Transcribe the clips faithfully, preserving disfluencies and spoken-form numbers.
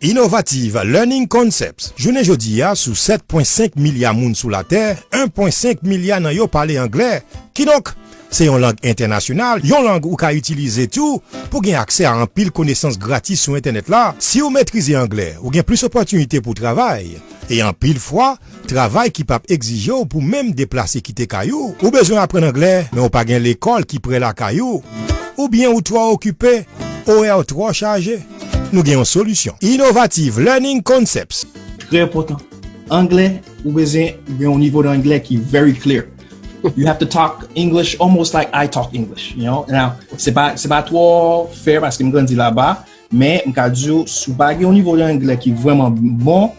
Innovative Learning Concepts. Jounen jodi a, sou sèt pwen senk milya moun sou latè, en pwen senk milya nan yo pale anglè. Kidonk, se yon lang entènasyonal, yon lang ou ka itilize tou pou gen aksè a anpil konesans gratis sou entènèt la. Si w metrize anglè, ou gen plis opòtinite pou travay. E anpil fwa, travay ki p ap egzije w pou menm deplase kite kay ou. Ou bezwen aprann anglè, men w pa gen lekòl ki pre lakay ou. Oubyen ou twò okipe, orè w twò chaje. Nou gen yon solisyon. Innovative Learning Concepts. Trè enpòtan. Anglè, ou bezwen gen yon nivo de anglè ki very clear. You have to talk English almost like I talk English, you know? Now, se pa, se pa twò fè paske m grandi laba, men m ka di w, si w pa gen yon nivo de anglè ki vrèman bon,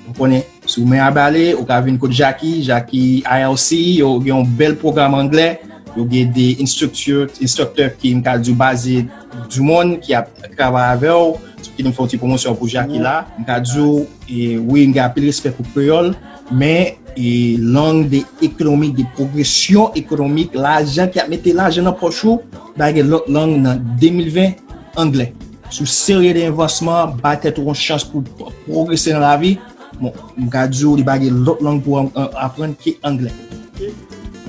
ou konnen, si w men a bale, ou ka vin kot Jackie, Jackie I L C, yo gen yon bèl pwogram anglè, yo gen de instructor, instructor ki, m ka di w, baze du monde ki ap travay avè w, ki nou fè yon ti pwomosyon pou Jackie la. M ka di w, e, wi, m gen anpil respè pou kreyòl, men, e, lang de ekonomik, de pwogresyon ekonomik, lajan ki ap mete lajan nan pòch ou, ba gen lòt lang nan de mil ven, anglè. Si w serye de avansman, bay tèt ou yon chans pou pwogrese nan lavi, bon, m ka di w, li pa gen lòt lang pou an- an- aprann ke anglè.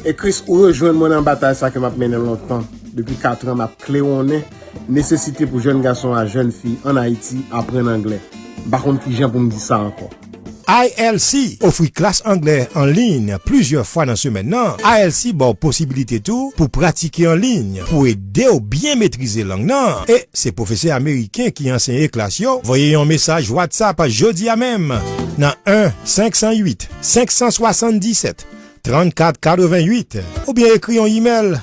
E Chris, ou rejwenn mwen nan batay sa ke m ap mennen lontan. Depi kat an, m ap klewonnen nesesite pou jèn gason ak jèn fi ann Ayiti aprann anglè. M pa konn kijan pou m di sa ankò. I L C ofri klas anglè an liy plizyè fwa nan semèn nan. I L C ba w posibilite tou pou pratike an liy pou ede w byen metrize lang nan. E se pwofesè ameriken ki ansenye klas yo. Voye yon mesaj WhatsApp jodi a menm nan en senk san uit senk san swasanndisèt trannkat katrevennuit oubyen ekri yon imèl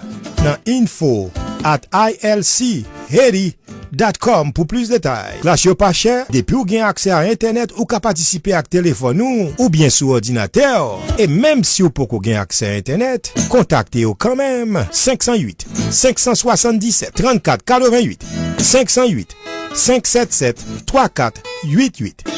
nan info at I L C Haiti dot com pou plis detay. Klas yo pa chè, depi w gen aksè a entènèt, ou ka patisipe ak telefòn ou oubyen sou òdinatè w. E menm si w poko gen aksè a entènèt, kontakte yo kanmenm. Senk san uit senk san swasanndisèt trannkat katrevennuit, senk san uit senk sèt sèt twa kat uit uit.